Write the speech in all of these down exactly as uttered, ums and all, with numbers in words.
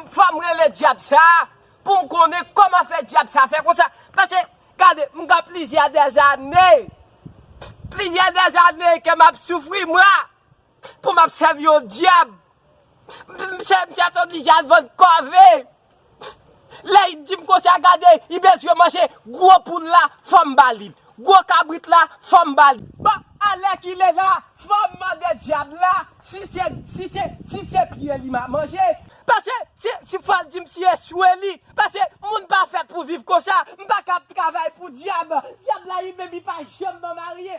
Fò m rele dyab sa a pou m konnen kòman fè dyab sa a fè konsa. Paske, gade, m gen plizyè dèzane, plizyè dèzane ke m ap soufri, mwa, pou m ap sèvi yon dyab. M, m, se, m sèt oblije al vann kòve. Lè li di m konsa, gade, li bezwen manje gwo poul la, fò m ba li. Gwo kabrit la, fò m ba li. Bon, alèkile la, fò m mande dyab la si se, si se, si se pye li m ap manje. Paske si, si fò l di m si e swe li. Paske moun pa fèt pou viv konsa. M pa ka ap travay pou dyab. Dyab la, li menm, li pa janm ban m aryen.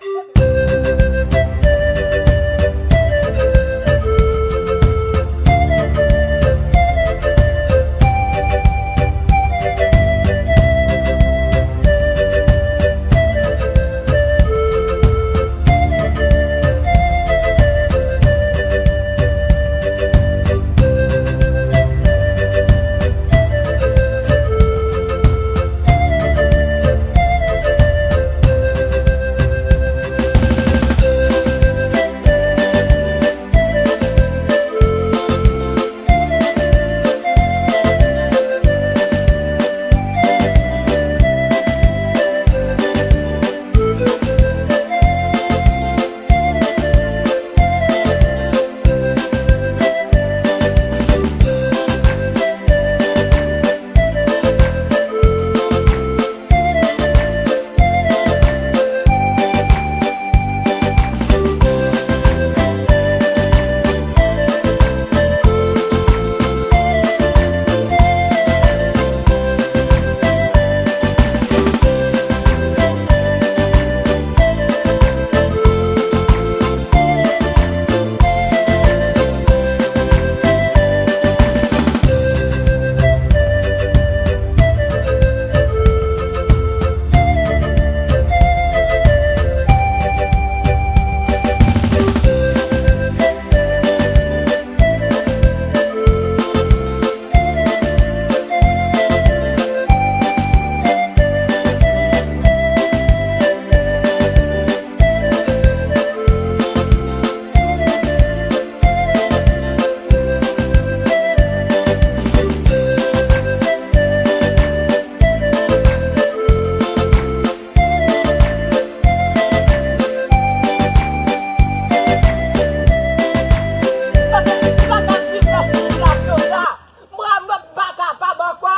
Mwen, mwen pa kapab ankò.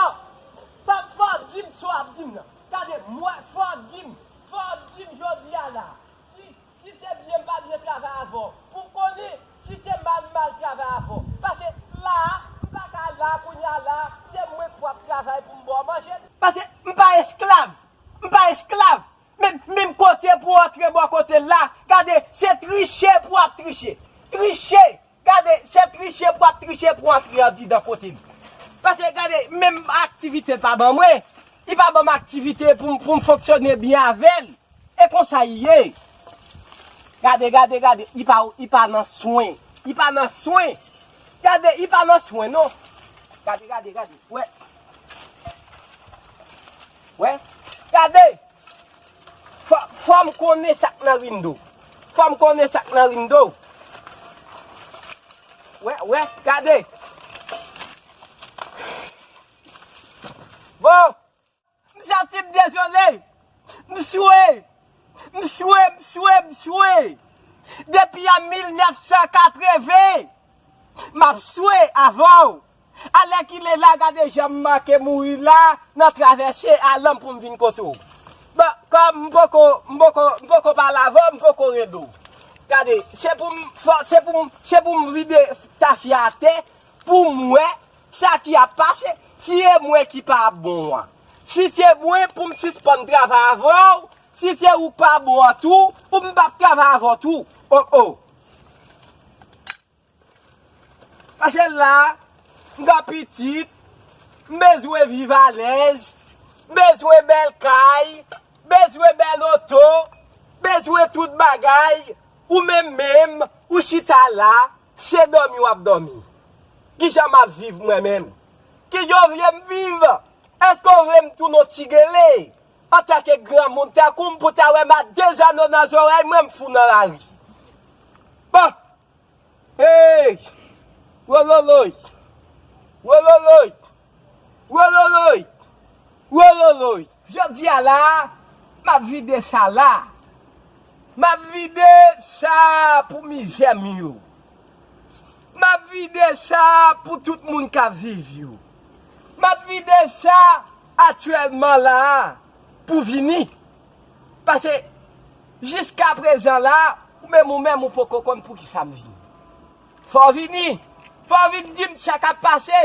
Fò, fò w di m sa w ap di m nan. Gade, mwen, fò w di m, fò w di m jodi a la. Si, si se byen m pa byen travay avè w, pou m konnen, si se mal m mal travay avè w. Paske la a, m pa ka la, kounye a la, se mwen k pou ap travay pou m ba w manje. Paske m pa esklav, m pa esklav. Men, menm kote pou antre bò kote l la, gade, se triche pou ap triche. Triche! Gade, se triche pou ap triche pou antre andidan kote m. Paske, gade, menm aktivite l pa ban mwen, li pa ban m aktivite pou, pou m fonksyone byen avè l. E konsa l ye. Gade, gade, gade, li pa, li pa nan swen. Li pa nan swen. Gade, li pa nan swen, non. Gade, gade, gade. Wè. Wè. Gade. Fò, fò m konnen sa k nan rindo. Fò m konnen sa k nan rindo. Wè, wè, gade. Bon, m santi m dezole. M swe. M swe, m swe, m swe. Depi an mil nèf san katreven, m ap swe avè w. Alèkile la, gade jan m manke mouri la, nan travèse alan m pou m vin kote w. Bon, kòm m poko, m poko, m poko pale avè w, m poko rele w. Gade, se pou m fò, se pou m, se pou m vide tafya atè, pou m wè sa ki ap pase, si e mwen ki pa ap bon an. Si se mwen pou m sispann travay avè w, si se ou k pa bon an tou, pou m p ap travay avè w tou. Oh, oh. Paske la, m gen pitit, m bezwen viv alèz, m bezwen bèl kay, m bezwen bèl oto, m bezwen tout bagay, ou menm menm, ou chita la, se dòmi w ap dòmi. Kijan m ap viv mwen menm? Kijan w vle m viv? Èske w vle m tounen yon ti gele? Antanke granmoun tankou m, pou ta wè m a de zanno nan zòrèy mwen, m fou nan lari. Bon! Hey! Wololoy! Wololoy! Wololoy! Wololoy! Jodi a la a, m ap vide sa la. M ap vide sa pou mizè m yo. M ap vide sa pou tout moun k ap viv yo. M ap vide sa aktyèlman la a pou vini. Paske jiska prezan la, ou menm, ou menm, ou poko konn poukisa m vini. Fò w vini. Fò w vin di m sa k ap pase.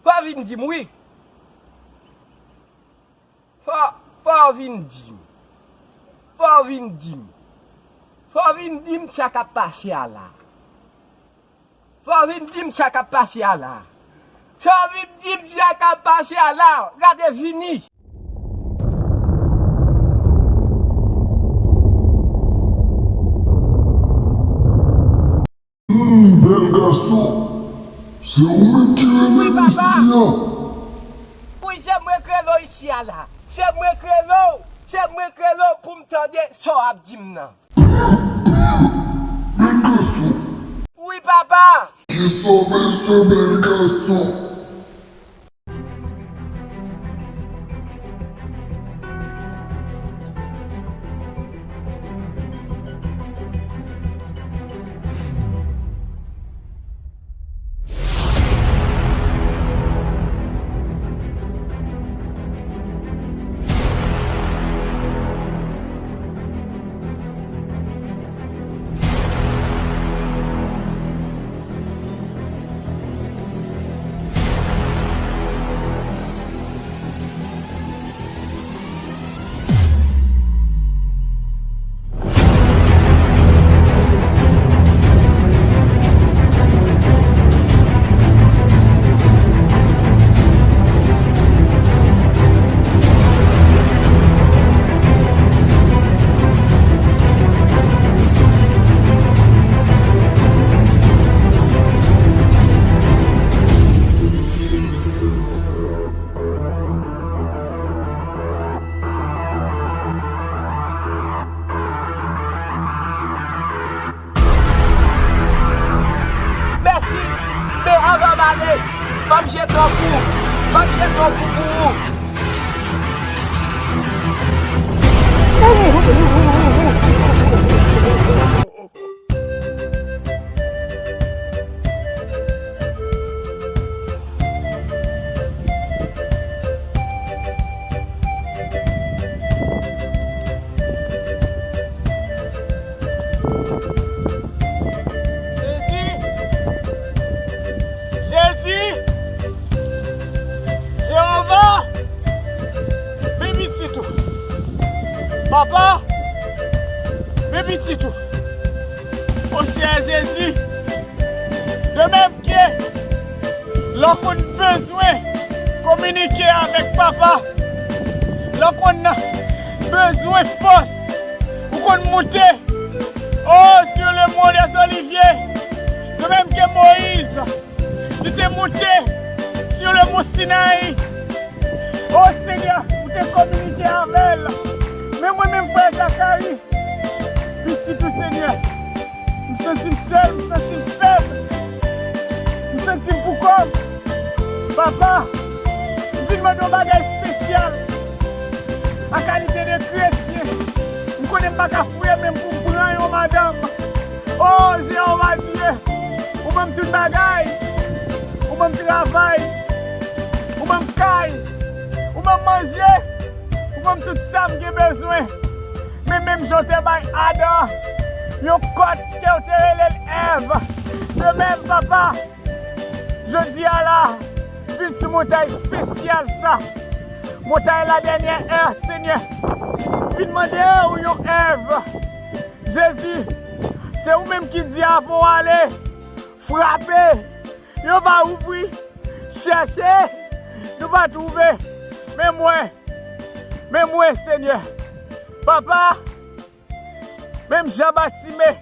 Fò w vin di m, wi. Fò, fò w vin di m. Fò w vin di m. Fò w vin di m sa k ap pase a la. Fò w vin di m sa k ap pase a la. Fò w vin di m sa k ap pase a la. Gade, vini. Hmm, bèl gason. Se ou menm ki rele m isi a? Wi, papa. Wi, se mwen k rele w isi a la. Se mwen k rele w. Se mwen k rele w pou m tande sa w ap di m nan. Bèl gason. Wi, papa. Kisa w bezwen, bèl gason? Mèsi, men anvan m ale, ban m jete yon kou, ban m jete yon kou pou ou. Jezi! Jezi! Jewova! Men pitit ou! Papa! Men pitit ou! O Seyè Jezi! De menm ke lè w konn bezwen kominike avèk Papa, lè w konn bezwen fòs, ou konn moute, o, sur le mont des Oliviers, de menm ke Moyiz, li te moute sur le mont Sinayi. O Senyè, ou te kominike avè l. Men mwen menm, frè Zakari, pitit ou, Senyè. M santi m sèl, m santi m fèb. M santi m poukò m. Papa, m vin mande yon bagay espesyal. An kalite de kretyen, m konnen m pa ka fouye men m pou m pran yon madanm. O Jewova Dye, ou ban m tout bagay. Ou ban m travay. Ou ban m kay. Ou ban m manje. Ou ban m tout sa m gen bezwen. Men menm jan w te bay Adan yon kòt ke w te rele l Èv, de menm, Papa, jodi a la, vin sou montay espesyal sa, montay la dènyè è, Senyè, vin mande w yon Èv. Jezi, se ou menm ki di avan w ale, frape, yo va ouvri, chèche, nou va twouve. Men mwen, men mwen, Senyè. Papa, menm jan Batime,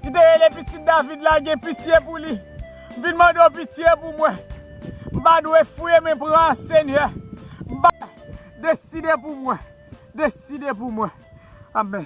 ki te rele pitit David la, gen pitye pou li. M vin mande w pitye pou mwen. M pa dwe fouye men pran, Senyè. M pa deside pou mwen. Deside pou mwen. Amèn.